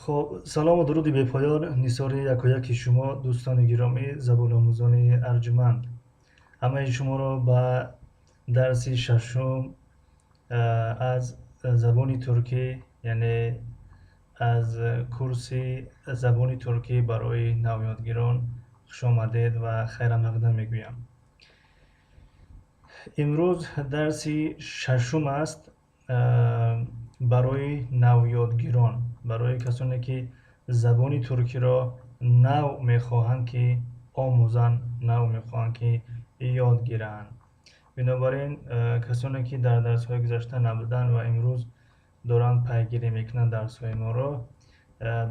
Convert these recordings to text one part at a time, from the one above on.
Хуб, салому дуруди бепоён нисори якояки шумо, дӯстони гиромӣ, забономӯзони арҷманд. Ҳамаи шуморо ба дарси шашум аз забони туркӣ, яъне аз курси забони туркӣ барои навёдгирон хушомадед ва хайрамақдам мегӯям. Имрӯз дарси шашум аст барои навёдгирон, барои касоне ки забони туркиро нав мехоҳанд ки омӯзанд, нав мехоҳанд ки ёд гиранд. Бинобар ин касоне ки дар дарсҳои гузашта набуданд ва имрӯз доранд пайгирӣ мекунанд дарсҳои моро,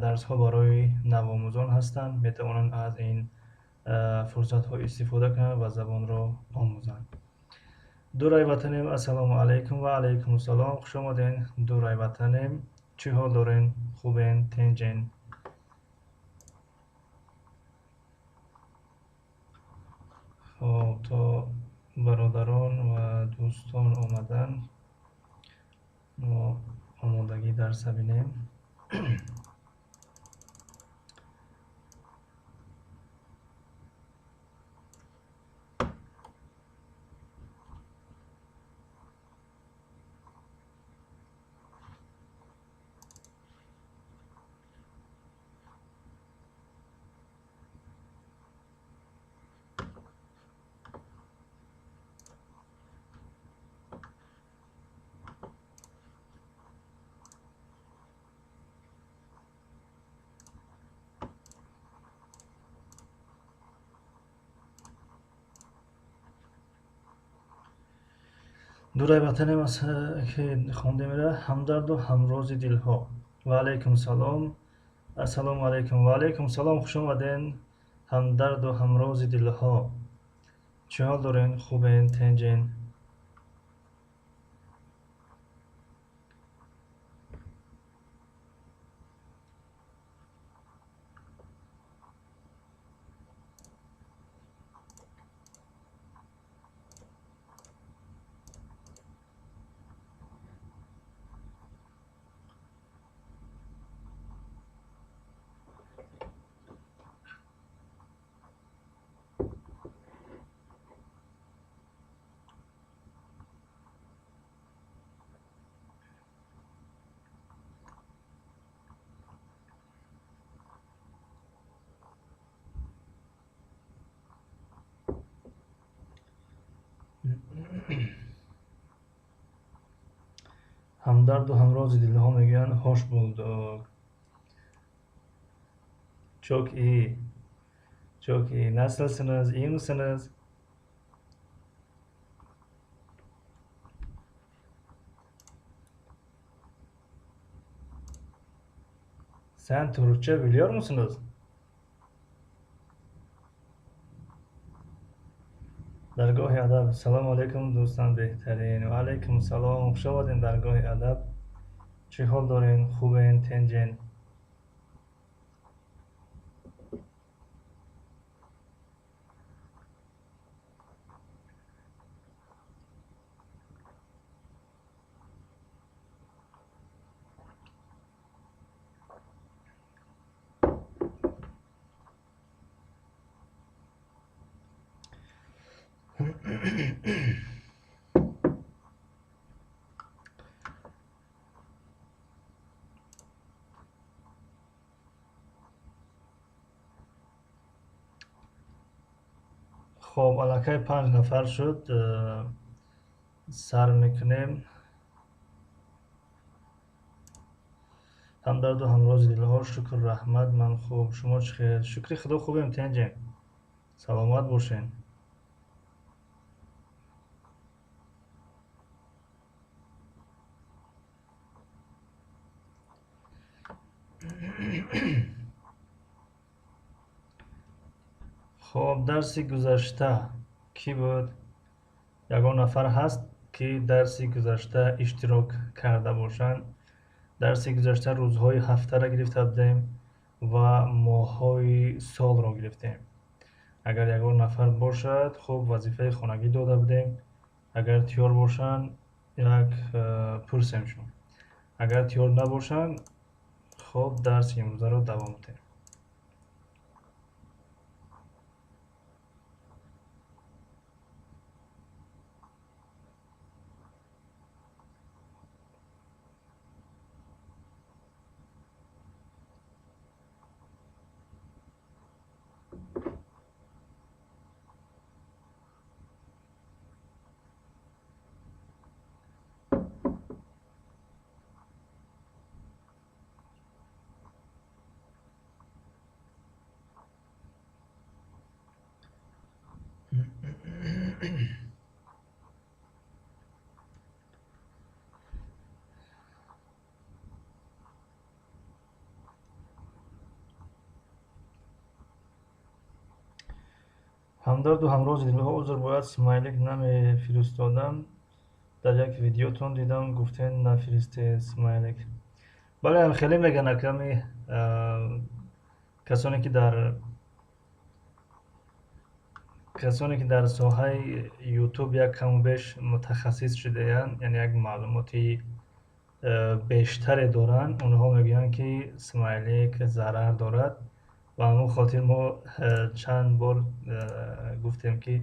дарсҳо барои навомӯзон ҳастанд, метавонанд аз ин фурсатҳо истифода кунанд ва забонро омӯзанд. Дурай ватанем, ассалому алайкум ва алайкум салом. Хуш омаден, дурай ватанем. Чӣ ҳол дорен? Хубен? Тинҷен? Хоб, то бародарон ва дӯстон омадан, мо омодагӣ дарса бинем. Дурай ватанем, ки хондемера, ҳамдарду ҳамрози дилҳо. Ва алайкум салом. Ассалому алайкум. Ва алайкум салом. Хуш омаден, ҳамдарду ҳамрози дилҳо. Чӣ ҳол дорен? Хубен? Тинҷен? Ҳамдарду ҳамрози дилҳо мегӯянд hoş bulduk. Çok iyi. Çok iyi. Nasılsınız? İyi misiniz? Sen Türkçe biliyor musunuz? Даргоҳи адаб. Салому алайкум, дӯстан беҳтарин. Ва алайкум салом. Хуш омаден даргоҳи адаб. Чӣ ҳол дорен? Хубен? Тинҷен? Хоб, аллакай 5 нафар шуд. Сар мекунем. Ҳамдарду ҳамрози дилҳо, шукр, раҳмат, ман хуб. Шумо чӣ хел? Шукри худо хубем, тинҷем. Саломат бошен. Хоб, дарси гузашта кӣ буд? Ягон нафар ҳаст ки дарси гузашта иштирок карда бошанд? Дарси гузашта рӯзҳои ҳафтаро гирифта будем ва моҳҳои солро гирифтем. Агар ягон нафар бошад, хуб, вазифаи хонагӣ дода будем. Агар тиёр бошанд, як пурсемшон. Агар тиёр набошанд, Хуб, дарси имрӯзаро давом диҳем. Ҳамдарду ҳамрози дилҳо, узр, бояд смайлик намефиристодам. Дар як видеотон дидам, гуфтен нафиристед смайлик. Бале, ҳам хеле мегӯянд аками касоне ки дар соҳаи Ютуб як каму беш мутахассис шудаянд, яъне як маълумоти бештаре доранд, онҳо мегӯянд, ки смайлик зарар дорад. Ба ҳамон хотир мо чанд бор гуфтем, ки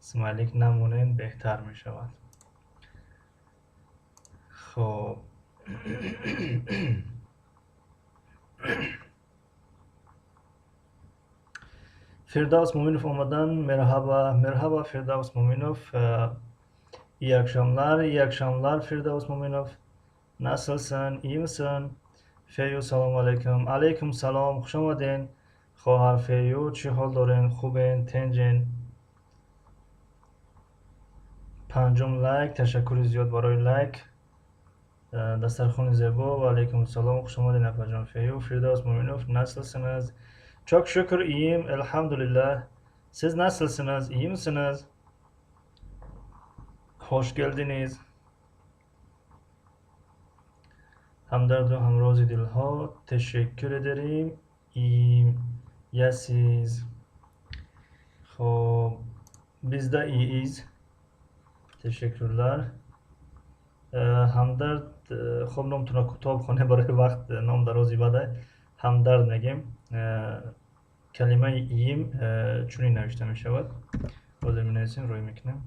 смайлик намонем, беҳтар мешавад. Хоб, Фирдавс Муминов омадан. Merhaba, merhaba, Firdavs Muminov. İyi akşamlar, iyi akşamlar, Firdavs Muminov. Nasılsın, iyi misin? Фею, салому алайкум. Алайкум салом, хуш омаден, хоҳар Фею. Чӣ ҳол дорен, хубен, тенҷен? Панҷум лайк, ташаккури зиёд барои лайк. Дастархони зебо. Ва алайкум салом, хуш омаден, апаҷон Фею. Фирдавс Муминов, nasılsınız? Çok şükür, iyiyim, elhamdülillah. Siz nasılsınız, iyi misiniz? Hoş geldiniz. Ҳамдарду ҳамрози дилҳо, teşekkür ederim, iyiyim. Ya siz? Хоб, biz de iyiyiz. Teşekkürler. Ҳамдард, хоб, номтонро кӯтоҳ бихонем, барои вақт ном дарози бада. Ҳамдард мегем. Калимаи iyiyim чунин навишта мешавад. Ҳозир менависем, рӯй мекунем.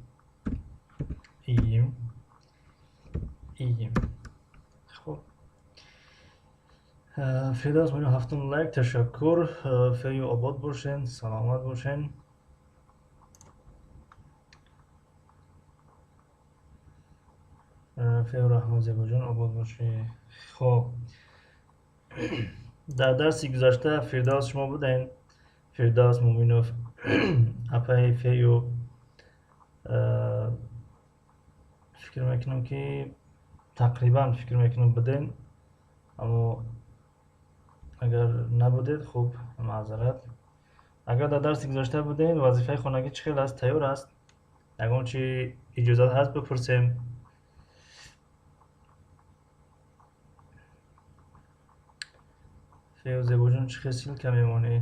Iyiyim. Iyiyim. Хоб. Фирдавс Муминов, ҳафтум лайк, ташаккур. Фею, обод бошен, саломат бошен. Фею, раҳмат, Зебоҷон, обод бошӣ. Хоб, дар дарси гузашта, Фирдавс, шумо будем? Фирдавс Муминов, апаи Фею, фикр мекунам, ки тақрибан фикр мекунам, будем, аммо агар набудед, хуб, маъзарат. Агар дар дарси гузашта будем, вазифаи хонагӣ чӣ хел аст, тайёр аст? Ягон чи иҷозат ҳаст бипурсем? Фею, Зебоҷон, чӣ хел ссылка мемонӣ?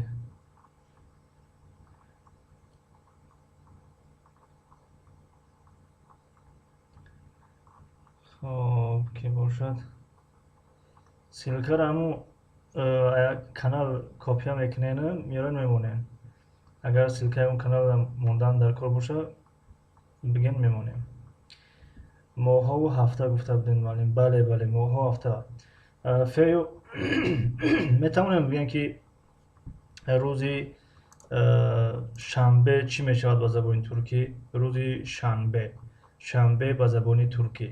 Хоб, ки бошад, ссылкаро ҳамун канал копия мекунем, меёрем, мемонем. Агар ссылкаи он канал мондан дар кор боша, бигем, мемонем. Моҳову ҳафта гуфта будем, муаллим. Бале, бале, моҳҳо, ҳафта. Фею, метавонем бигӯем, ки рӯзи шанбе чӣ мешавад ба забони туркӣ? Рӯзи шанбе, шанбе ба забони туркӣ?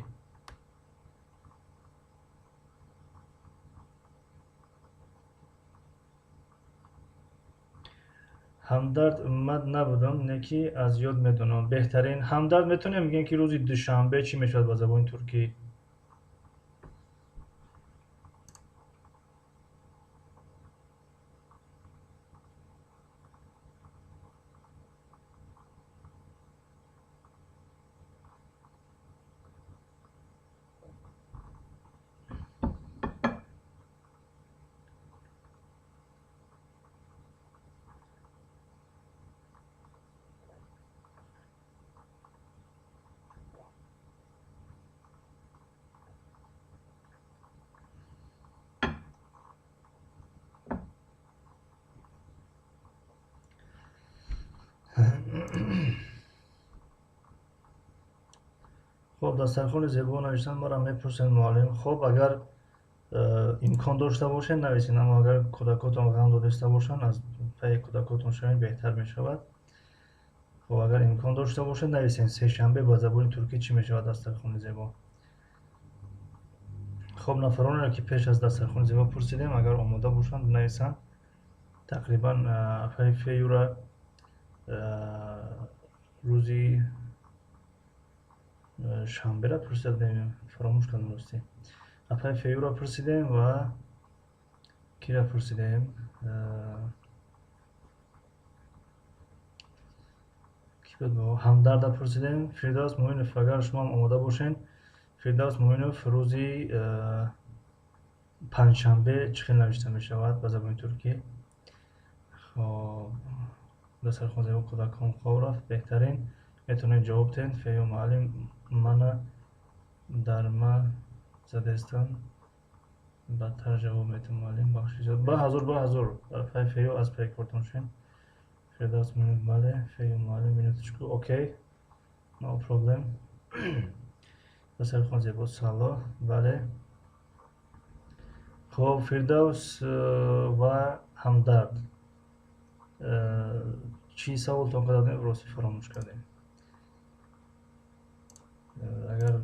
Ҳамдард, мад набудам, не ки аз ёд медонам. Беҳтарин, Ҳамдард. Метавонем бигӯем, ки рӯзи душанбе чӣ мешавад ба забони туркӣ? Хоб, дастархони зебо навиштан маро мепурсанд муаллим. Хоб, агар имкон дошта бошед, нависед, аммо агар кӯдакотон ғам додаиста бошанд, аз пайи кӯдакотон шавед, беҳтар мешавад. Хоб, агар имкон дошта бошед, нависед. Сешанбе ба забони туркӣ чӣ мешавад дастархони зебо? Хоб, нафаронеро ки пеш аз дастархони зебо пурсидем, агар омода бошанд, бинависанд. Тақрибан апаи Феюра рӯзи шанбера пурсида будем, фаромӯш кардам ростӣ. Апаи Феюра пурсидем ва кира пурсидем? Ки буд? Ҳамдарда пурсидем. Фирдавс Муинов, агар шумоам омода бошед, Фирдавс Муинов рӯзи панҷшанбе чӣ хел навишта мешавад ба забони туркӣ? Хоб, дастархон зебо, кӯдакон хоб рафт, беҳтарин. Метавонед ҷавоб диҳед. Фею муаллим, мана дар ма задестам, бадтар ҷавоб медиҳам муаллим, бахши зиёд. Ба ҳазур, ба ҳазур. Пай Фею аз пай кортон шед. Фирдавс Муинов, бале. Фею муаллим, минуточку, окей, no problem. Дастархон зебо, сало, бале. Хоб, Фирдавс ва Ҳамдард, чӣ саволтон кардем, ростӣ фаромӯш кардем. Агар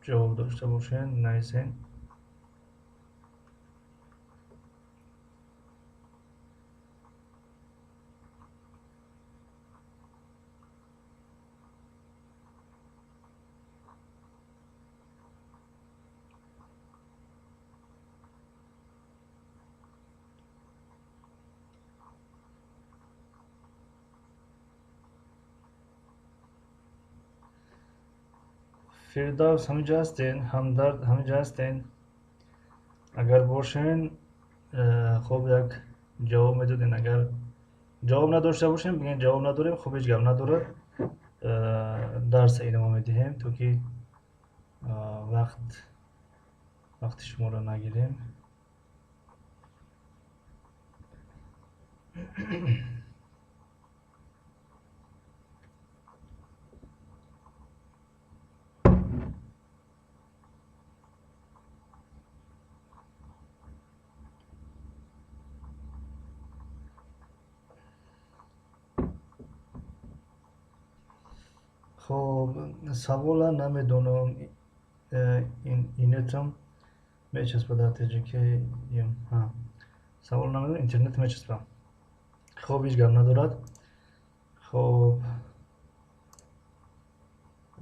ҷавоб дошта бошед, нависед. Фирдавс ҳаминҷа ҳастен, Ҳамдард ҳаминҷа ҳастен. Агар бошен, хоб як ҷавоб медоден. Агар ҷавоб надошта бошем, бигӯен ҷавоб надорем, хоб ҳеҷ гап надорад. Дарса идома медиҳем, то ки вақти шуморо нагирем. Хоб, савола намедонам, инетам мечаспа дар ТЖК. Савол намедонам, интернет мечаспа. Хоб, ҳеҷ гап надорад. Хоб,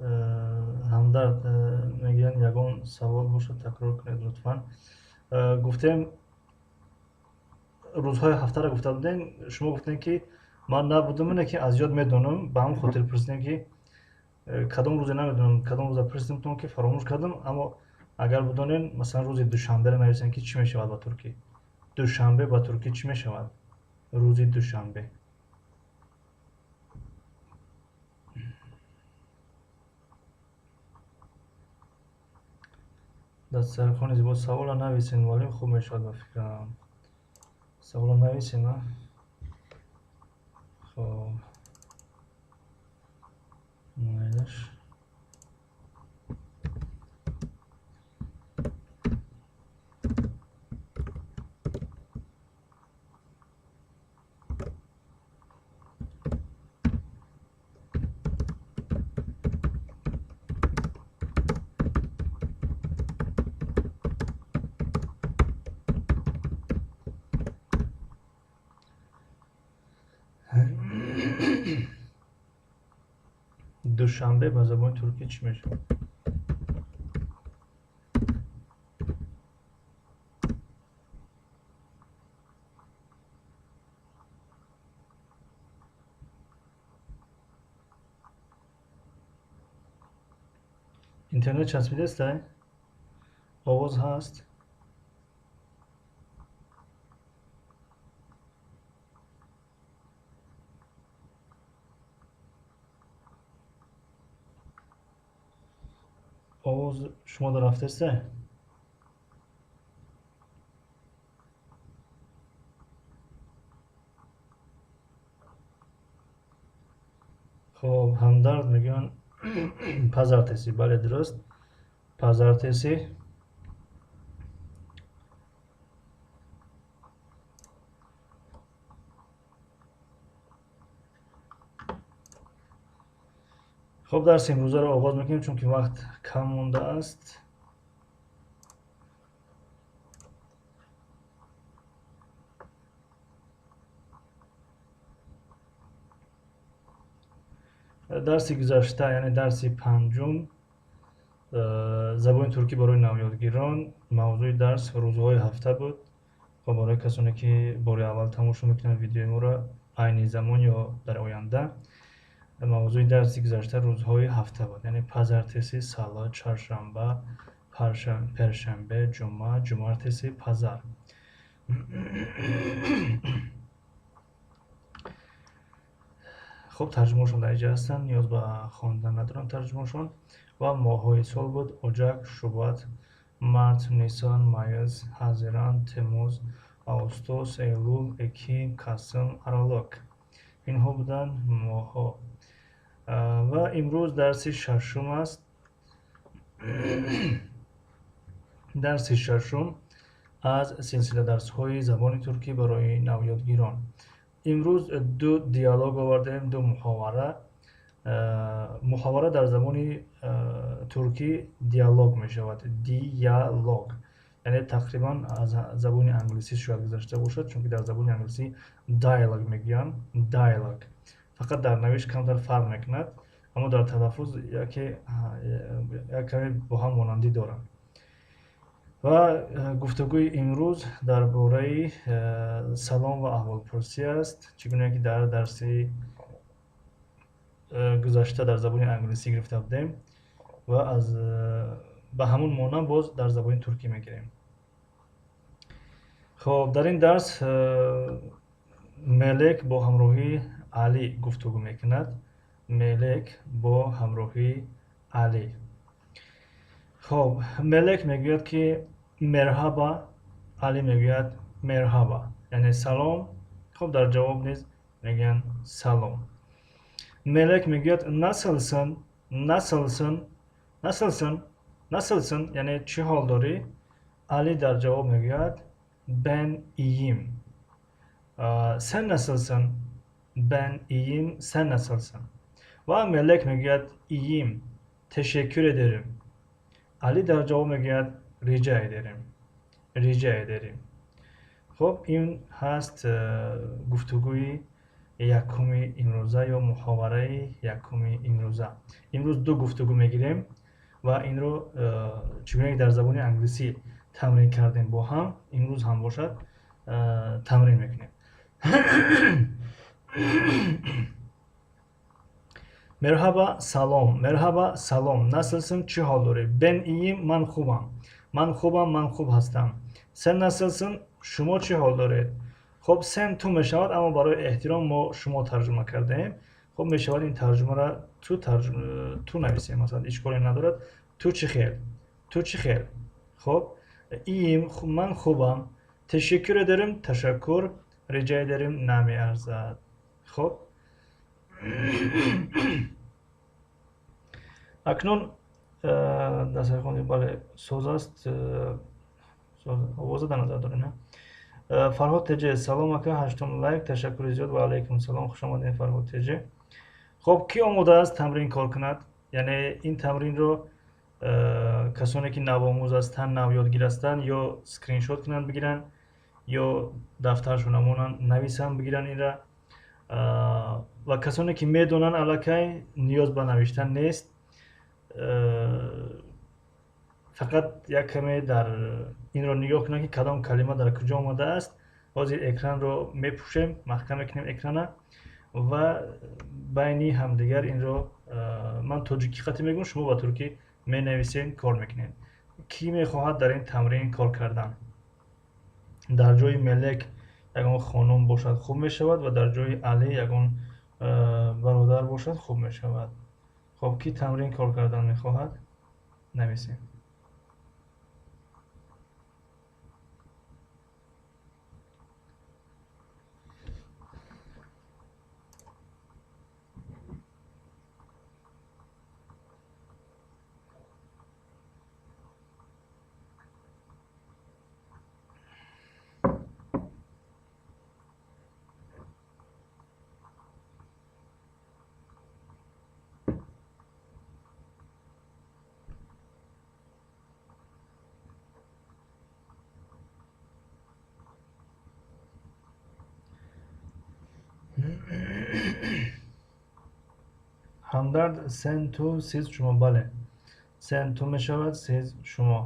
Ҳамдард мегӯянд ягон савол бошад, такрор кунед лутфан. Гуфтем рӯзҳои ҳафтаро гуфта будем, шумо гуфтем ки ман набудам, ине ки аз ёд медонам, ба ҳамон хотир пурсидем ки кадом рӯзе намедонам, кадом рӯза пурсидем ки фаромӯш кардам, аммо агар бидонем, масалан рӯзи душанберо нависем ки чӣ мешавад ба туркӣ. Душанбе ба туркӣ чӣ мешавад? Рӯзи душанбе. Дастархони зебо, савола нависем, муаллим, хуб мешавад ба фикрам. Савола нависем, а? Хоб. Майлаш. Душанбе ба забони туркӣ чӣ мешавад? Интернет часпидааст? Овоз ҳаст? Овоз шумо дар рафтааст? Хоб, Ҳамдард мегӯянд pazartesi. Бале, дуруст, pazartesi. Хоб, дарси имрӯзаро оғоз мекунем, чунки вақт кам мондааст. Дарси гузашта, яъне дарси панҷум, забони туркӣ барои навёдгирон, мавзӯи дарс рӯзҳои ҳафта буд. Хоб, барои касоне ки бори аввал тамошо мекунанд видеои моро айни замон ё дар оянда, мавзӯи дарси гузашта рӯзҳои ҳафта буд, яъне pazartesi, salı, чоршанба, perşembe, cuma, cumartesi, pazar. Хуб, тарҷумаошон дар инҷа ҳастанд, ниёз ба хондан надорам тарҷумаошон. Ва моҳҳои сол буд: Ocak, Şubat, Mart, Nisan, Mayıs, Haziran, Temmuz, Ağustos, Eylül, Ekim, Kasım, Aralık. Инҳо буданд моҳҳо. Ва имрӯз дарси шашум аст. Дарси шашум аз силсила дарсҳои забони туркӣ барои навёдгирон. Имрӯз ду диалог овардаем, ду муҳовара. Муҳовара дар забони туркӣ диалог мешавад. Диалог. Яъне тақрибан аз забони англисӣ шояд гузашта бошад, чунки дар забони англисӣ dialogue мегӯянд. Dialogue. Фақат дар навишт камтар фарқ мекунад, аммо дар талаффуз як каме бо ҳам монандӣ доранд. Ва гуфтугӯи имрӯз дар бораи салом ва аҳволпурсӣ аст, чӣ гуна ки дар дарси гузашта дар забони англисӣ гирифта будем ва аз ба ҳамон монанд боз дар забони туркӣ мегирем. Хоб, дар ин дарс Мелек бо ҳамроҳии Алӣ гуфтугӯ мекунад. Мелек бо ҳамроҳии Алӣ. Хоб, Мелек мегӯяд ки merhaba, Алӣ мегӯяд merhaba, яъне салом. Хоб, дар ҷавоб низ мегӯянд салом. Мелек мегӯяд nasılsın, nasılsın, nasılsın, nasılsın, яъне чӣ ҳол дорӣ? Алӣ дар ҷавоб мегӯяд ben iyiyim. Sen nasılsın? Ben iyiyim, sen nasılsın? Ва Мелек мегӯяд iyiyim, teşekkür ederim. Алӣ дар ҷавоб мегӯяд rica ederim, rica ederim. Хоб, ин ҳаст гуфтугӯи якуми имрӯза ё муҳовараи якуми имрӯза. Имрӯз ду гуфтугӯ мегирем ва инро чӣ гуна ки дар забони англисӣ тамрин кардем бо ҳам, имрӯз ҳам бошад тамрин мекунем. Merhaba, салом, merhaba, салом. Nasılsın, чӣ ҳол дорӣ? Ben iyiyim, ман хубам. Ман хубам, ман хуб ҳастам. Sen nasılsın, шумо чӣ ҳол доред? Хоб, sen ту мешавад, аммо барои эҳтиром мо шумо тарҷума кардаем. Хоб, мешавад ин тарҷумаро ту нависем, масалан, ишколе надорад. Ту чӣ хел? Ту чӣ хел? Хоб, iyiyim, ман хубам. Teşekkür ederim, ташаккур. Rica ederim, намеарзад. Хоб, акнун дастархони, бале, соз аст, овоза дар назар дорем. Фарҳод Теҷе: салом ака, ҳаштум лайк, ташаккури зиёд. Ва алайкум салом, хуш омадем, Фарҳод Теҷе. Хоб, кӣ омода аст тамрин кор кунад? Яъне ин тамринро касоне ки навомӯз ҳастанд, навёдгир ҳастанд, ё скриншот кунанд бигиранд, ё дафтаршона монанд нависанд бигиранд инра. Ва касоне ки медонанд, аллакай ниёз ба навиштан нест, фақат як каме дар инро нигоҳ кунанд ки кадом калима дар куҷо омадааст. Ҳозир экранро мепӯшем, маҳкам мекунем экрана ва байни ҳамдигар инро ман тоҷикӣ қатӣ мегӯям, шумо ба туркӣ менависем, кор мекунем. Кӣ мехоҳад дар ин тамрин кор кардан? Дар ҷои Мелек ягон хонум бошад, хуб мешавад, ва дар ҷои Алӣ ягон бародар бошад, хуб мешавад. Хоб, кӣ тамрин кор кардан мехоҳад? Нависем. Ҳамдард сен ту сиз шумо. Бале, сен ту мешавад, сиз шумо.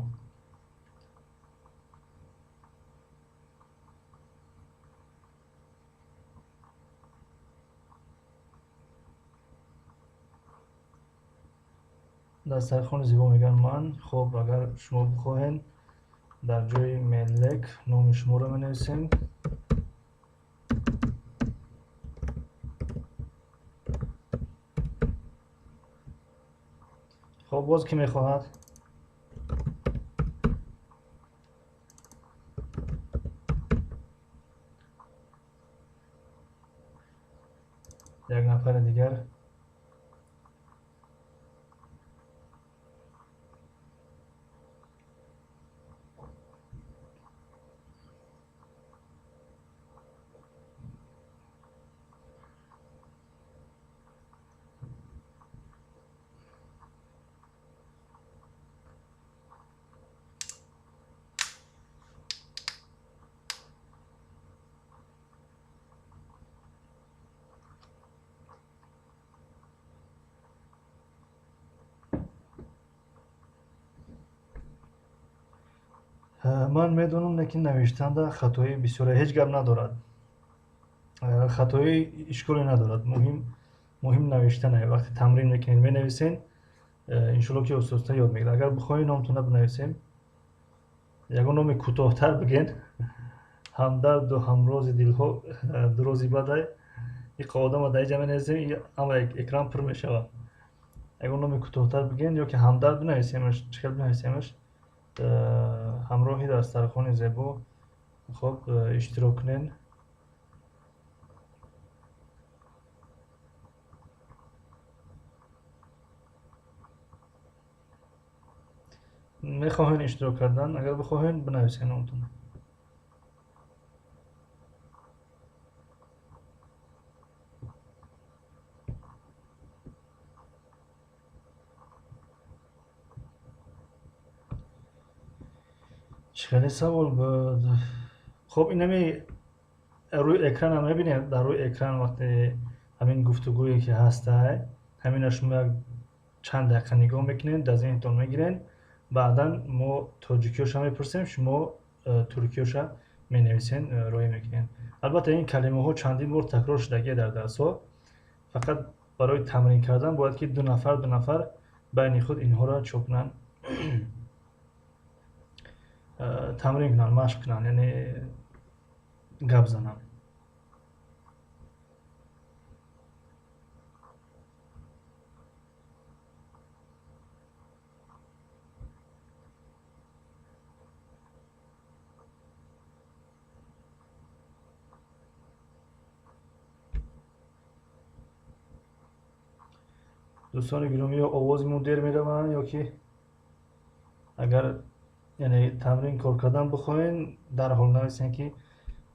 Дастархони зебо мегӯянд ман. Хуб, агар шумо бихоҳед дар ҷои Мелек номи шуморо менависем. Хуб, боз кӣ мехоҳад? Як нафари дигар. Ман медонам, лекин навиштанда хатои бисёре. Ҳеҷ гап надорад, хатои ишколе надорад. Муҳим навиштане. Вақте тамрин мекунед, менависен, иншолло ки оста-оста ёд мегирад. Агар бихоҳед номтона бинависем, ягон номи кӯтоҳтар бигӯен. Ҳамдарду ҳамрози дилҳо дурози бадай. Иқа одама дар инҷа менависем, ҳама экран пур мешавад. Ягон номи кӯтоҳтар бигӯен ё ки ҳамдард бинависемаш, чӣ хел бинависемаш? Ҳамроҳи дастархони зебо хоб иштирок кунед. Мехоҳед иштирок кардан? Агар бихоҳед бинависед номтон. Чӣ хеле савол буд. Хуб, инами рӯи экранам мебинем. Дар рӯи экран вақте ҳамин гуфтугӯе ки ҳастай, ҳамина шумо як чанд дақиқа нигоҳ мекунед, дар зеҳнтон мегиред. Баъдан мо тоҷикиёша мепурсем, шумо туркиёша менависен, роя мекунед. Албатта ин калимаҳо чандин бор такрор шудагия дар дарсҳо. Фақат барои тамрин кардан бояд ки ду нафар ду нафар байни худ инҳоро чо кунанд, тамрин кунанд, машқ кунанд, яъне гап зананд. Дӯстони гиромӣ, ё овози мо дер мераванд, ё ки агар яъне тамрин кор кардан бихоҳем, дарҳол нависем ки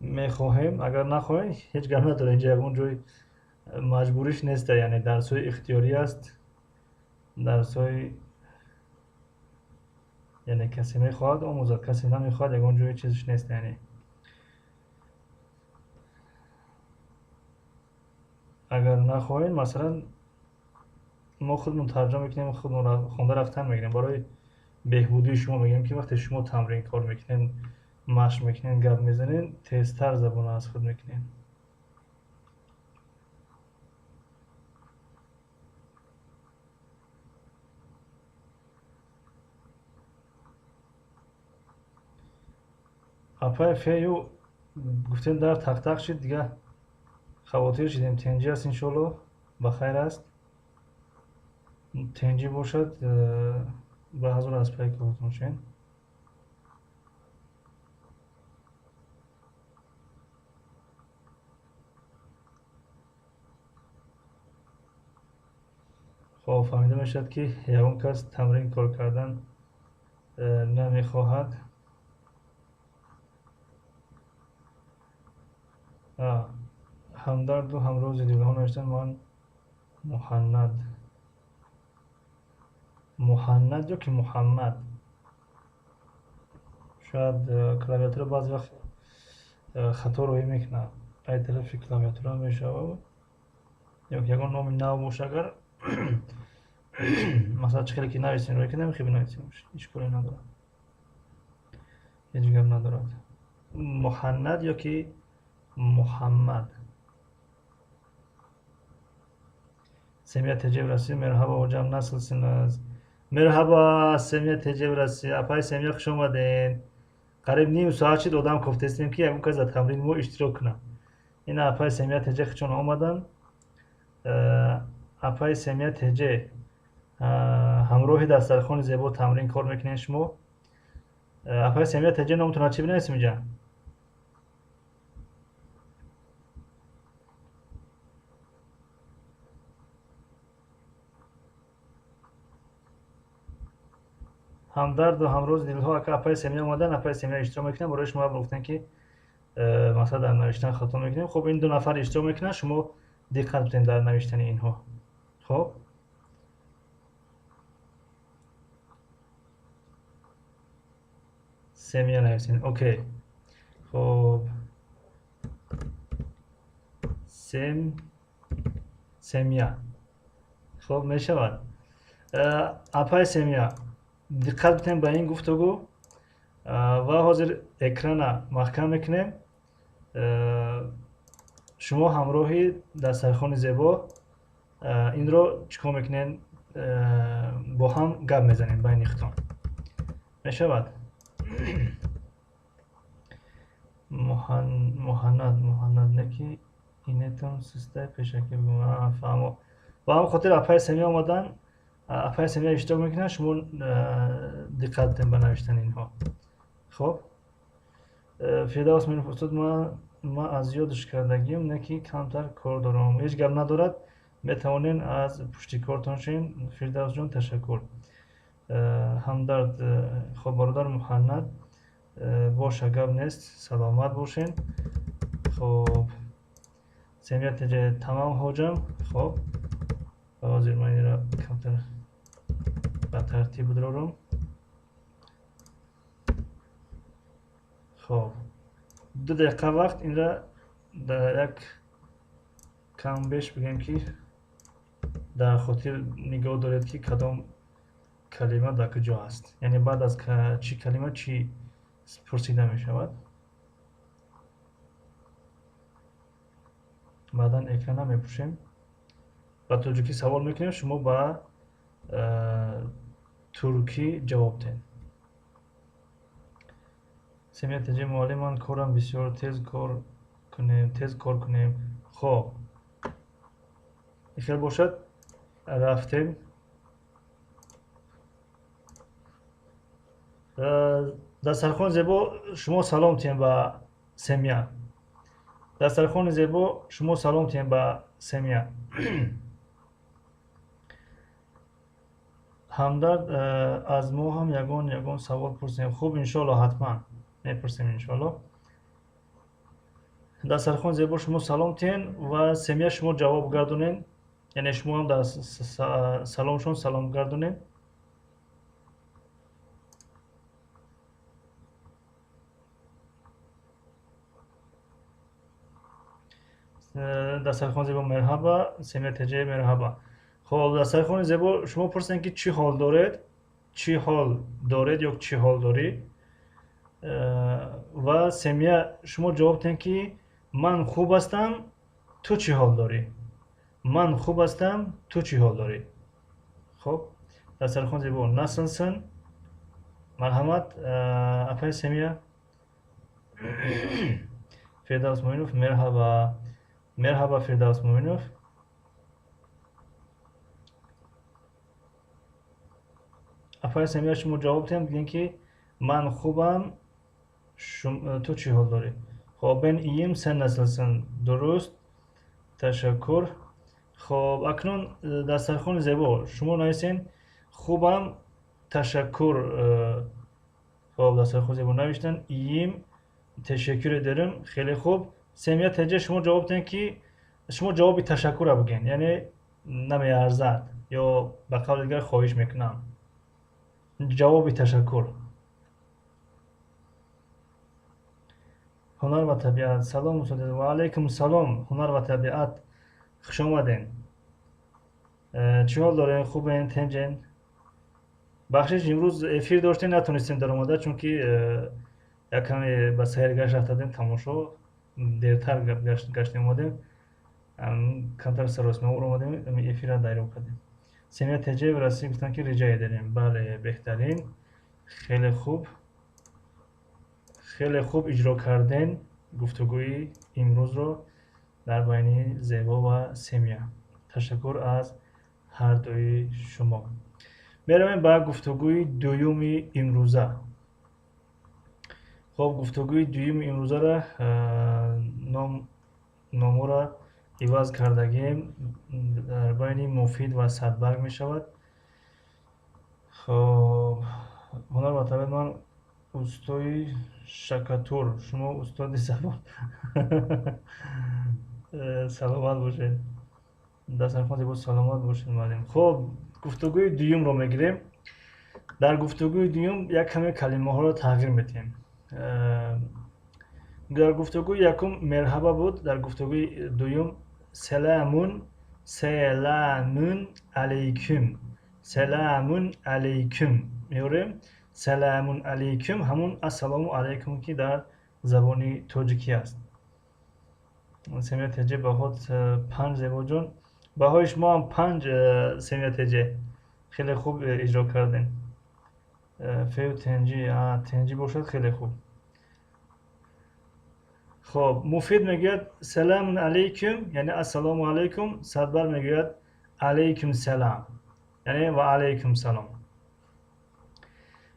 мехоҳем. Агар нахоҳем, ҳеҷ гап надорад. Инҷа ягон ҷои маҷбуриш нест, яъне дарсҳои ихтиёрӣ аст. Дарсҳои яъне касе мехоҳад омӯзад, касе намехоҳад, ягон ҷои чизиш нест. Яъне агар нахоҳем, масалан мо худмон тарҷума мекунем, худмон хонда рафтан мегирем. Барои беҳбудии шумо мегӯем ки вақте шумо тамрин кор мекунед, машқ мекунед, гап мезанед, тезтар забонро аз худ мекунед. Апай фею гуфтем дар тақтақ шид, дига хавотир шидем. Тенҷӣ аст, иншолло ба хайр аст. Тенҷӣ бошад, ба ҳазор аз пай кортон шен. Хоб, фаҳмида мешавад ки ягон кас тамрин кор кардан намехоҳад. Ҳамдарду ҳамрози дилҳо навиштанд ман Муҳаннад. Муҳаннад ё ки Муҳаммад? Шояд клавиатура баъзе вақт хато роҳӣ мекунад. Ай тарафи клавиатура мешавад ё ки ягон номи нав боша агар Масалан, чӣ хеле ки нависем, рӯй кардем, хеле бинависем, ҳеҷ коре надорад, ҳеҷ гап надорад. Муҳаннад ё ки Муҳаммад. Семия Теҷевраси, merhaba hocam, nasılsınız? Merhaba Семия Теҷевраси, апай Семия, хуш омаден. Қариб ним соат шид, одам кофтестем, ки ягон кас дар тамрини мо иштирок кунад. Ина апай Семия Теҷе хучон омаданд. Апай Семия Теҷе, ҳамроҳи дастархони зебо тамрин кор мекунед шумо. Апай Семия Теҷе, номтонро чӣ бинависем инҷа? Ҳамдарду ҳамрози дилҳо, ака апаи Семия омадан, апаи Семия иштирок мекунанд. Барои шумо гуфтем, ки масалан дар навиштан хато мекунем. Хуб, ин ду нафар иштирок мекунанд, шумо диққат битед дар навиштани инҳо. Хуб, Семия нависед. Окей, хуб, Семия. Хуб, мешавад. Апаи Семия, диққат битем ба ин гуфтугӯ ва ҳозир экрана маҳкам мекунем. Шумо ҳамроҳи дастархони зебо инро чӣ кор мекунед? Бо ҳам гап мезанем байни худтон. Мешавад? Муҳаннад, Муҳаннад не, ки инетон систаи пешакӣ. Фаҳмо. Ба ҳамин хотир апаи Семия омадан, апаи Семия иштирок мекунанд, шумо диққат битем ба навиштани инҳо. Хуб, Фирдавс Миров, устод, ман аз ёдш кардагим, не ки камтар кор дорам. Ҳеҷ гап надорад, метавонед аз пушти кортон шавед. Фирдавсҷон, ташаккур. Ҳамдард, хоб, бародар Муҳаннад, боша, гап нест, саломат бошед. Хоб, Семия Теҷе, тамом ҳоҷам. Хоб, ҳозир ман инро камтар ба тартиб бидорам. Хоб, 2 дақиқа вақт, инра дар як кам беш бигем, ки дар хотир нигоҳ доред, ки кадом калима дар куҷо аст, яъне баъд аз чӣ калима чӣ пурсида мешавад. Баъдан экрана мепӯшем, ба тоҷикӣ савол мекунем, шумо ба туркӣ ҷавоб диҳед. Семия Теҷе, муаллим, ман корам бисёр, тез кор кунем, тез кор кунем. Хоб, ихел бошад, рафтем. Дастархони зебо, шумо салом тиҳем ба Семия. Дастархони зебо, шумо салом тиҳем ба Семия. Ҳамдард, аз мо ҳам ягон савол пурсем. Хуб, иншоалло, ҳатман мепурсем, иншоалло. Дастархони зебо, шумо салом тиҳен ва Семия, шумо ҷавоб гардонед, яъне шумо ҳам дар саломшон салом гардонед. Дастархони зебо, merhaba. Семия Теҷе, merhaba. Хоб, дастархони зебо, шумо пурсед, ки чӣ ҳол доред, чӣ ҳол доред ё чӣ ҳол дорӣ, ва Семия, шумо ҷавоб диҳед, ки ман хуб ҳастам, ту чӣ ҳол дорӣ? Ман хуб ҳастам, ту чӣ ҳол дорӣ? Хоб, дастархони зебо, nasılsın? Марҳамат, апаи Семия. Фирдавс Муинов, merhaba. Merhaba, Фирдавс Муинов. Апаи Семия, шумо ҷавоб диҳем, бигӯем, ки ман хубам, ту чӣ ҳол дорӣ? Хоб, ben iyiyim, sen nasılsın? Дуруст, ташаккур. Хоб, акнун дастархони зебо, шумо нависен: хубам, ташаккур. Хоб, дастархони зебо навиштан: iyiyim, teşekkür ederim. Хеле хуб. Семия Теҷе, шумо ҷавоб диҳед, ки шумо ҷавоби ташаккурро бигӯед, яъне намеарзад ё ба қавли дигар хоҳиш мекунам, ҷавоби ташаккур. Ҳунар ва табиат, салом, устод. Ва алайкум салом, Ҳунар ва табиат, хуш омаден. Чӣ ҳол дорем? Хубен, тинҷен? Бахшиш, имрӯз эфир доштем, натонистем даромада, чунки як каме ба сайргашт рафтадем, тамошо дертар гаштем, омадем, камтар саросима омадем, эфирро дайроб кардем. Семия ТЖ расӣ гуфтанд, ки rica ederim. Бале, беҳтарин, хеле хуб, хеле хуб иҷро кардем гуфтугӯи имрӯзро дар байни Зебо ва Семия. Ташаккур аз ҳардуи шумо. Меравем ба гуфтугӯи дуюми имрӯза. Хоб, гуфтугӯи дуюми имрӯзара номҳоро иваз кардагием, дар байни Муфид ва Садбарг мешавад. Хоб, ҳунар ва табиат, ман устои шакатур, шумо устоди забон. Саломат бошед. Дастархон зебо, саломат бошед, муаллим. Хоб, гуфтугӯи дуюмро мегирем. Дар гуфтугӯи дуюм як каме калимаҳоро тағйир медиҳем. Дар гуфтугӯи якум merhaba буд, дар гуфтугӯи дуюм selamün, selamün aleyküm, selamün aleyküm меорем. Selamün aleyküm ҳамун ассалому алайкум, ки дар забони тоҷикӣ аст. Семия ТЖ баҳот 5, Зебоҷон. Баҳои шумо ҳам 5, Семия ТЖ. Хеле хуб иҷро кардем. Фею тенҷӣ, тенҷӣ бошад, хеле хуб. Хоб, Муфид мегӯяд selamün aleyküm, яъне ассалому алайкум. Садбар мегӯяд алейкум салам, яъне ва алейкум салом.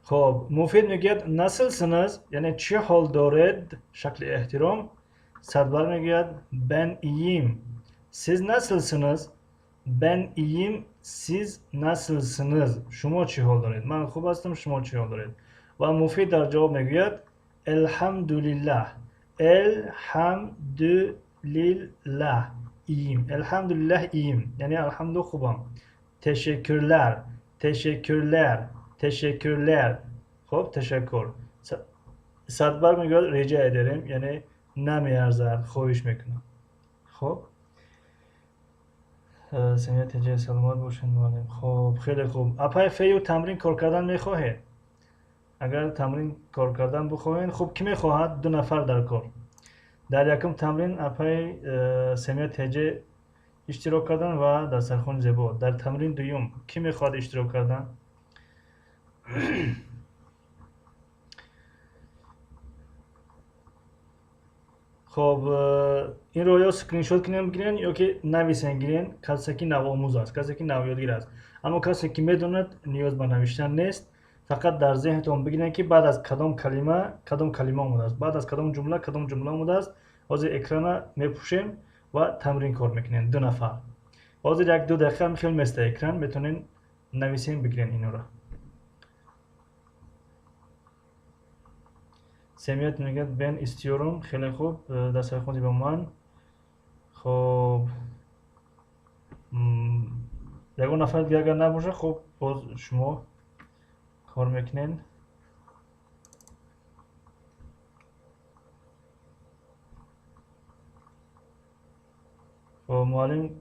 Хоб, Муфид мегӯяд nasılsınız, яъне чӣ ҳол доред, шакли эҳтиром. Садбар мегӯяд ben iyiyim, siz nasılsınız? Ben iyiyim, siz nasılsınız? Шумо чӣ ҳол доред? Ман хуб ҳастам, шумо чӣ ҳол доред? Ва Муфид дар ҷавоб мегӯяд elhamdülillah, elhamdülillah iyiyim, elhamdülillah iyiyim, яъне алҳамду хубам. Teşekkürler, teşekkürler, teşekkürler. Хоб, ташаккур. Садбар мегӯяд rica ederim, яъне намеарзад, хоҳиш мекунам. Хоб, Семия ТЖ, саломат бошед, муаллим. Хоб, хеле хуб. Апай Фею, тамрин кор кардан мехоҳед? Агар тамрин кор кардан бихоҳед, хуб, кӣ мехоҳад? 2 нафар дар кор. Дар якум тамрин апай Семия ТЖ иштирок кардан ва дастархони зебо. Дар тамрин дуюм кӣ мехоҳад иштирок кардан? Хоб, инро ё скриншот кунем бигирен, ё ки нависен гирен, касе ки навомӯз аст, касе ки навёдгир аст. Аммо касе ки медонад, ниёз ба навиштан нест. Фақат дар зеҳнтон бигирен, ки баъд аз кадом калима кадом калима омадааст, баъд аз кадом ҷумла кадом ҷумла омадааст. Ҳозир экрана мепӯшем ва тамрин кор мекунем. 2 нафар. Ҳозир 1-2 дақиқа хел места экран, метавонен нависен бигирен инора. Семият мегӯяд ben istiyorum. Хеле хуб, дастархони ба ман. Хоб, ягон нафар дигар агар набошад, хуб, боз шумо кор мекунед. Хоб, муаллим,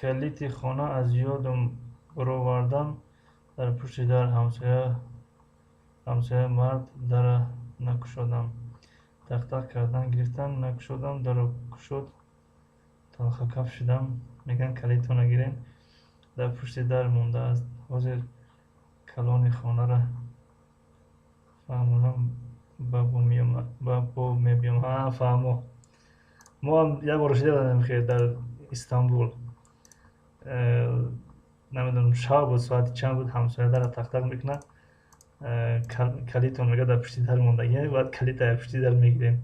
калити хона аз ёдам баровардам, дар пушти дар ҳамсоя мард дара накушодам, тақтақ кардан гирифтам, накушодам, даро кушод, талхакаф шудам. Мегӯянд калитро нагирем, дар пушти дар мондааст. Ҳозир калони хонара фаҳмонам, ба бо мебиём. Ҳа, фаҳмо. Мо ҳам як бор шида будем хел дар Истанбул. Намедонам, шаб буд, соати чанд буд, ҳамсоя дара тақтақ мекунад, калитон мегӯяд дар пушти дар мондагӣ, баъд калита дар пушти дар мегирем.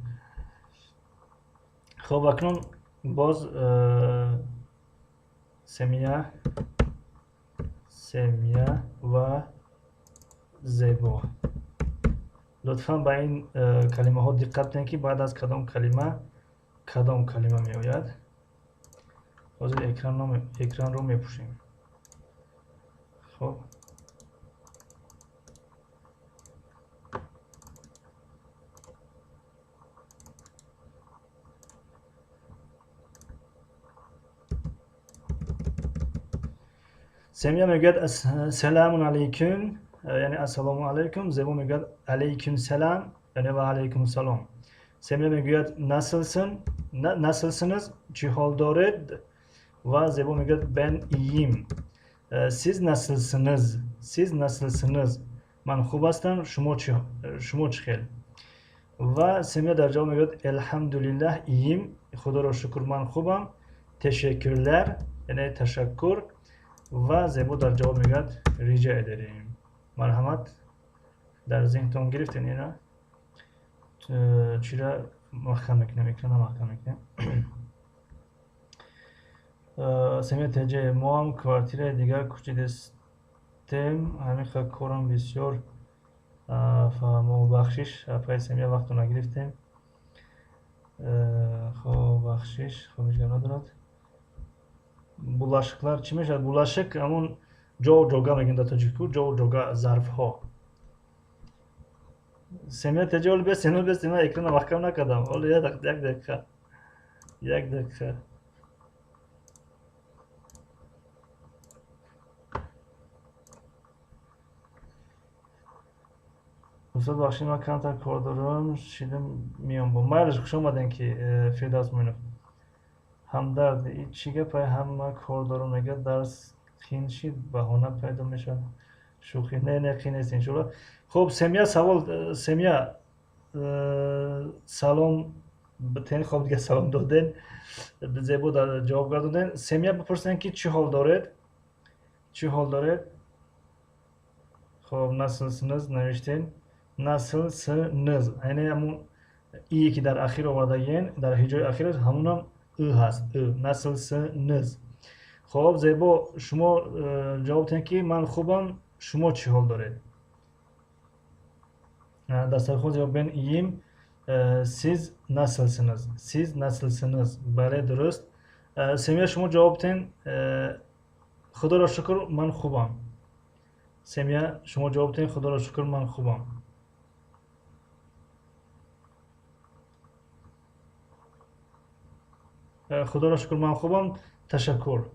Хоб, акнун боз Семия ва Зебо. Лутфан ба ин калимаҳо диққат кунед, ки баъд аз кадом калима кадом калима меояд. Ҳозир экранро мепӯшем. Хоб, Семия мегӯяд селамун алейкум, яъне ассалому алейкум. Зебо мегӯяд алейкум салам, яъне ва алейкум салом. Семия мегӯяд nasılsın, nasılsınız, чӣ ҳол доред? Ва Зебо мегӯяд ben iyiyim. Siz nasılsınız, siz nasılsınız, ман хуб ҳастам, шумо чӣ хел? Ва Семия дар ҷавоб мегӯяд elhamdülillah iyiyim, худоро шукр, ман хубам. Teşekkürler, яъне ташаккур. Ва Зебо дар ҷавоб мегӯяд rica ederim. Марҳамат, дар зеҳнтон гирифтен ина? Чира маҳкам мекунем, экрана маҳкам мекунем. Семия ТЖ, мо ҳам квартираи дигар кӯчидестем, ҳамин корам бисёр фаҳмо. Бахшиш, апаи Семия, вақтро нагирифтем. Хоб, бахшиш, хоб, ҳеҷ гап надорад. Bulaşıklar чӣ мешавад? Bulaşık ҳамон ҷо ҷога мегӯем дар тоҷику, ҷо ҷога, зарфҳо. Семия ТЖ, оли бесен, бесен, ман экрана маҳкам накардам. Оли як дақиқа, як дақиқа. Устод, бахшид, ман камтар кор дорам, шидам меём. Бо майлаш, хуш омадем, ки Фирдавс Муинов. Ҳамдард, и чӣ гапай, ҳама кор дорам мегӯяд, дарс қин шид, баҳона пайдо мешавад. Шӯхӣ, не, не, қин нест, иншоалло. Хуб, Семия, савол, Семия, салом битен, хоб, дига салом доден, Зебо дар ҷавоб гардонден. Семия, бипурсен, ки чӣ ҳол доред? Чӣ ҳол доред? Хоб, nasılsınız навиштен. Nasılsınız, яъне ҳамун ие ки дар ахир овардагиен, дар ҳиҷои ахираш ҳамунам ы ҳаст, ы, nasılsınız. Хоб, Зебо, шумо ҷавоб диҳед, ки ман хубам, шумо чӣ ҳол доред? Дастархон зебо, ben iyiyim, siz nasılsınız, siz nasılsınız. Бале, дуруст. Семия, шумо ҷавоб диҳед, худоро шукр, ман хубам. Семия, шумо ҷавоб диҳед, худоро шукр, ман хубам. Худоро шукр, ман хубам, ташаккур.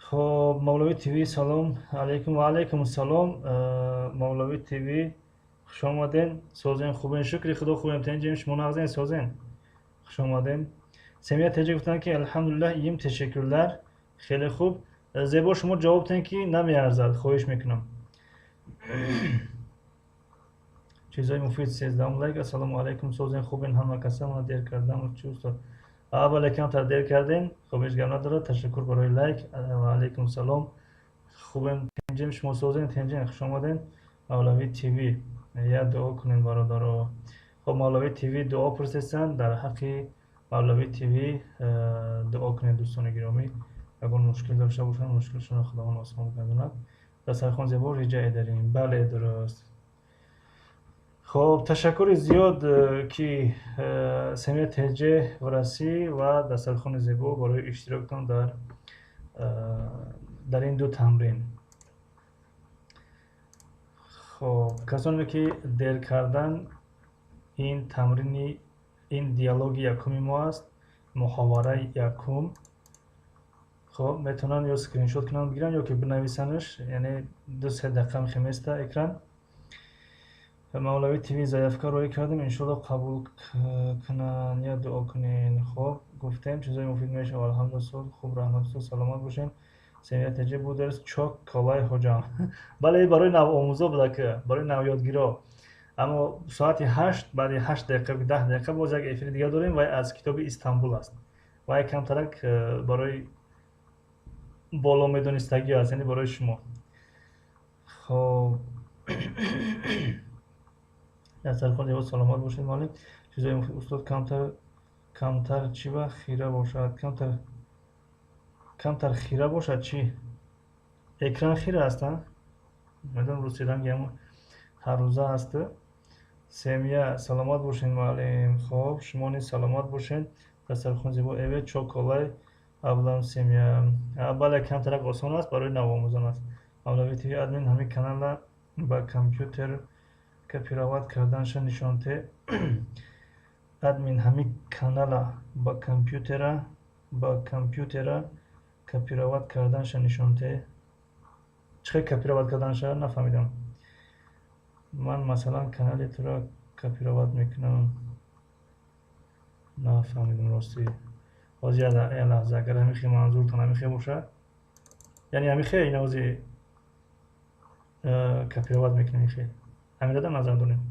Хоб, Мавлавӣ ТВ, салом алейкум. Ва алейкум салом, Мавлавӣ ТВ, хуш омаден. Созен, хубен? Шукри худо, хубем, тенҷем, шумо нағзен, созен? Хуш омадем. Семия ТЖ гуфтанд, ки elhamdülillah iyiyim, teşekkürler. Хеле хуб. Зебо, шумо ҷавоб диҳед, ки намеарзад, хоҳиш мекунам. Чизҳои муфид, 13-ум лайк. Ассалому алайкум, созен, хубен ҳама каса? Ман дер кардам, чӣ, устод? Бале, камтар дер кардем, хуб, ҳеҷ гап надорад. Ташаккур барои лайк. Ва алайкум салом, хубем, тенҷем, шумо созен, тенҷем? Хуш омадем, Мавлавӣ ТВ. Я дуо кунем, бародаро. Хоб, Мавлавӣ ТВ дуо пурсестанд, дар ҳаққи Мавлавӣ ТВ дуо кунед, дӯстони гиромӣ. Ягон мушкил дошта бошанд, мушкилшонро Худованд осон гардонад. Дастархон зебо, rica ederim. Бале, дуруст. Хоб, ташаккури зиёд, ки Семия ТЖ Варасӣ ва дастархони зебо барои иштироктон дар ин ду тамрин. Хоб, касоне ки дер кардан, ин тамрини, ин диалоги якуми мо аст, муҳовараи якум. Хоб, метавонанд ё скриншот кунанд, бигиранд, ё ки бинависанаш, яъне 2-3 дақиқа мехеместа экран. Мавлавӣ ТВ, заявка роӣ кардем, иншоалло қабул кунанд, я дуо кунен. Хоб, гуфтем, чизои муфид мешавад. Алҳамдулилла, хуб, раҳмат, устод, саломат бошед. Семия ТЖ, bu ders çok kolay hocam. Бале, барои навомӯзо буда, ки барои навёдгиро. Аммо соати 8, баъди 8 дақиқа, 10 дақиқа боз як эфири дигар дорем, вай аз китоби Истанбул аст. Вай камтарак барои боло медонистагӣ аст, яъне барои шумо. Хоб, дастархон зебо, саломат бошед, муаллим. Чизои муфид, устод, камтар, камтар чӣ ба хира бошад? Камтар, камтар хира бошад чӣ? Экран хира аст, а? Медонам, рӯси ранги ҳамон ҳаррӯза аст. Семия, саломат бошед, муаллим. Хоб, шумо низ саломат бошед. Дастархон зебо, evet, çok kolay ablam Семия. Бале, камтарак осон аст, барои навомӯзон аст. Мавлавӣ ТВ, админ, ҳамин каналра ба компютер копировать карданша нишон те. Админ ҳамин канала ба компютера копировать карданша нишон те. Чӣ хел копировать карданша, нафаҳмидам. Ман, масалан, канали туро копировать мекунам. Нафаҳмидам, ростӣ. Ҳозир, як лаҳза, агар ҳамин хел манзуртон ҳамин хел бошад, яъне ҳамин хел ина ҳозир копировать мекунем, ин хел ҳаминро дар назар дорем.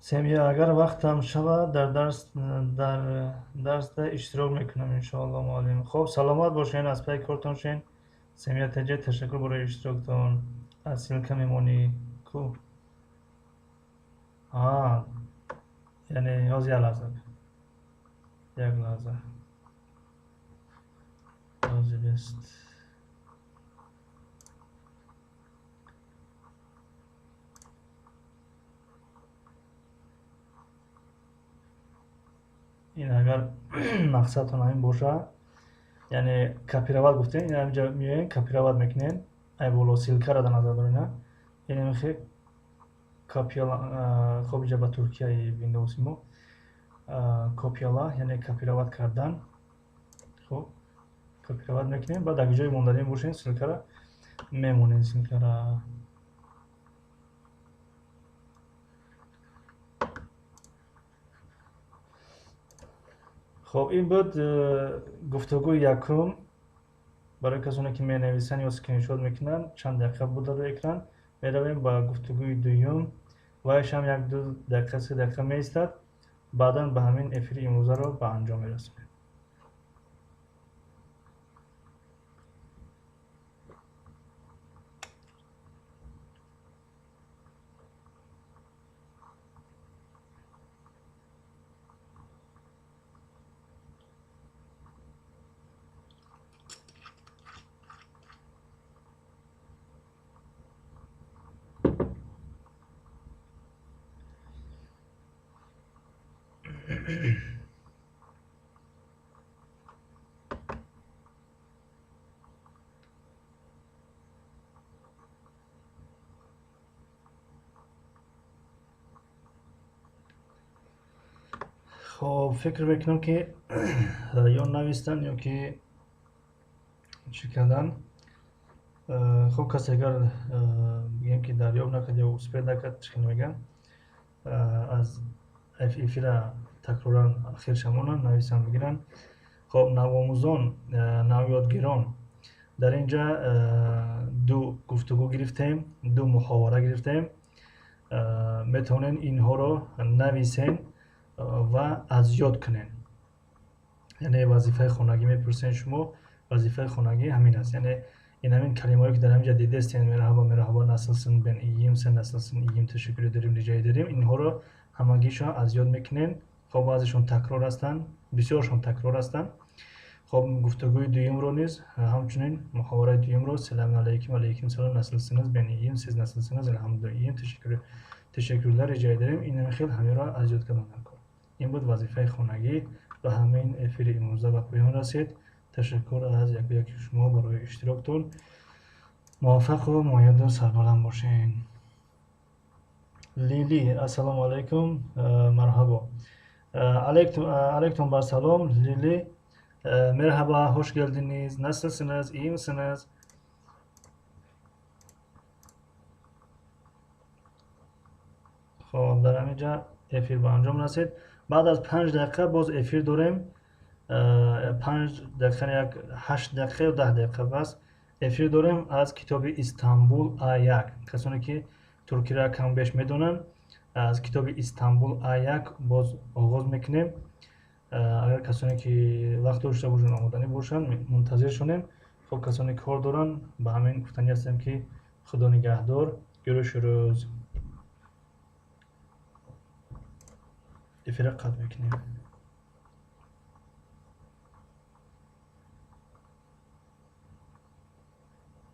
Семья, агар вақтам шавад, дар дарсда иштирок мекунам, иншоалло, муаллим. Хоб, саломат бошен, аз пайи кортон шен. Семья Теҷа, ташаккур барои иштироктон. Аз ссылка мемонӣ ку? Яъне ҳозир, як лаҳза, як лаҳза, ҳозир бест. Ин агар мақсадтон ҳамин бошад, яъне копировать гуфтем, ин ҳаминҷа меоем, копировать мекунем, ай боло ссылкаро дар назар дорем, ин хел kopyala. Хоб, иҷа ба туркияи Windows мо kopyala, яъне копировать кардан. Хоб, копировать мекунем, баъд дар ҷои монданӣ бошем, ссылкаро мемонем, ссылкаро. Хоб, ин буд гуфтугӯи якум. Барои касоне ки менависанд ё скриншот мекунанд, чанд дақиқа буд дар рӯи экран. Меравем ба гуфтугӯи дуюм, вайшам 1-2 дақиқа, 3 дақиқа меистад. Баъдан ба ҳамин эфири имрӯзаро ба анҷом мерасонем. Хоб, фикр мекунам, ки ё навистанд, ё ки чӣ кардан. Хоб, касе агар бигем, ки дарёфт накард ё успеть накард, чӣ хел мегӯям, аз эфира такроран ахирша монанд, нависанд, бигиранд. Хоб, навомӯзон, навёдгирон, дар ин ҷа ду гуфтугӯ гирифтем, ду муҳовара гирифтем. Метавонед инҳоро нависен ва аз ёд кунед. Яъне вазифаи хонагӣ мепурсед шумо, вазифаи хонагӣ ҳамин аст. Яъне ин ҳамин калимаҳое, ки дар ҳамин ҷа дидестен: merhaba, merhaba, nasılsın, ben iyiyim, sen nasılsın, iyiyim, teşekkür ederim, rica ederim, инҳоро ҳамагишон аз ёд мекунед. Хоб, баъзешон такрор ҳастанд, бисёршон такрор ҳастанд. Хоб, гуфтугӯи дуюмро низ ҳамчунин, муҳовараи дуюмро: Selamün aleyküm, aleyküm selam, nasılsınız, ben iyiyim, siz nasılsınız, elhamdülillah iyiyim, teşekkürler, rica ederim. Ин хел ҳаминро аз ёд кардан даркор. Ин буд вазифаи хонагӣ ва ҳамин эфири имрӯза ба поён расид. Ташаккур аз яку яки шумо барои иштироктон. Муваффақу муайяду сарбаланд бошед. Лили, ассалому алайкум, марҳабо. Aleyküm бар салом, Лили. Merhaba, hoş geldiniz. Nasılsınız? İyi misiniz? Хоб, дар ҳамин ҷа эфир ба анҷом расид. Баъд аз 5 дақиқа боз эфир дорем. 5 дақиқа, як 8 дақиқа ё 10 дақиқа пас эфир дорем аз китоби Истанбул А1. Касоне ки туркиро кам беш медонанд, аз китоби Истанбул А1 боз оғоз мекунем. Агар касоне ки вақт дошта бошанд, омоданӣ бошанд, мунтазир шонем. Хоб, касоне кор доранд, ба ҳамин гуфтанӣ ҳастем, ки Худо нигаҳдор. Görüşürüz. Эфира қатъ мекунем.